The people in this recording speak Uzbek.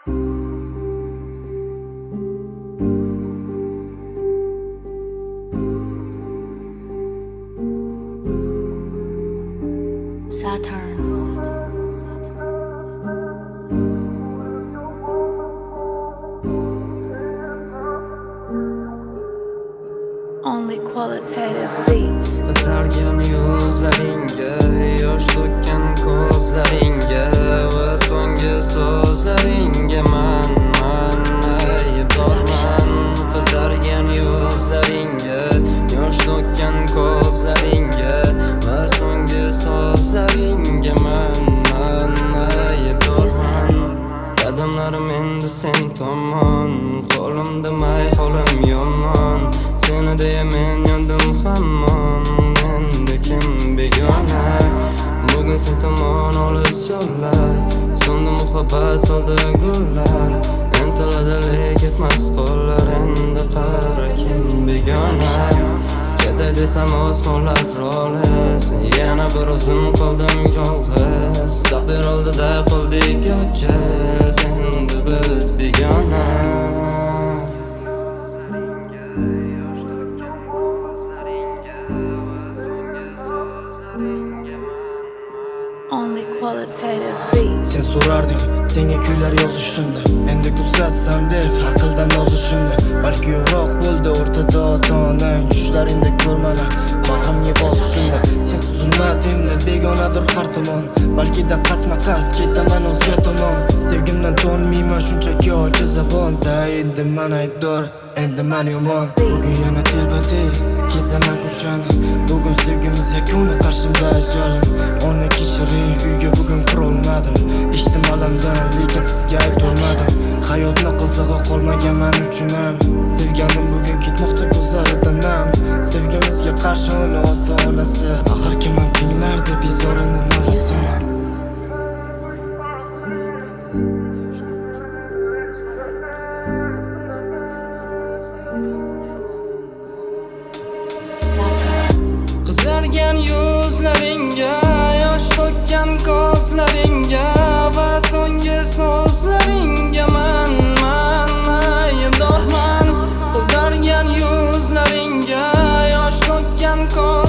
Saturn. Only qualitative beats. Qizargan yuzlaringga, yosh to'kkan ko'zlaringga va so'nggi so'zlaringga man aybdorman. Qizargan yuzlaringga, yosh to'kkan ko'zlaringga va so'nggi so'zlaringga man aybdorman. Qadamlarim endi sen tomon, qo'limda may, holim yomon. Seni deya men yondim hamon, endi kim begona? Bugun sen tomon olis yo'llar, so'ndi muhabbat, soldi gullar. Intiladi lek ketmas qo'llar, endi qara kim begona? Ketay desam osmonlar olis, yana bir o'zim qoldim yolg'iz. Taqdir oldida qildik ojiz, endi biz begona. Only qualitative beats. Sen so'rarding senga kuylar yozishimni, endi kuzatsan deb aqldan ozishimni. Balki yo'q bo'ldi o'rtada ota-onang, tushlaringda ko'rmana bag'rimga bosishimni. Sensiz zulmat endi begonadir har tomon, balkida qasma-qas ketaman o'zga tomon. Sevgimdan tonmayman shunchaki ojiz zabon, da endi man aybdor, endi man yomon. Bugun yana telba-tel kezaman ko'chani, bugun sevgimiz yakuni qarshimda ajalim. Ona kechiring, uyga bugun kirolmadim, eshitdim alamdan, lekin sizga aytolmadim. Hayotni qizig'i qolmagan man uchun ham, sevganim bugun ketmoqda ko'zlaridan nam. Sevgimizga qarshi uni ota-onasi, axir kim ham tinglardi bezorini nolasini. Saturn. Qizargan yuzlaringga, yosh to'kkan ko'zlaringga va so'nggi so'zlaringga man aybdorman. Qizargan yuzlaringga, yosh to'kkan ko'zlaringga.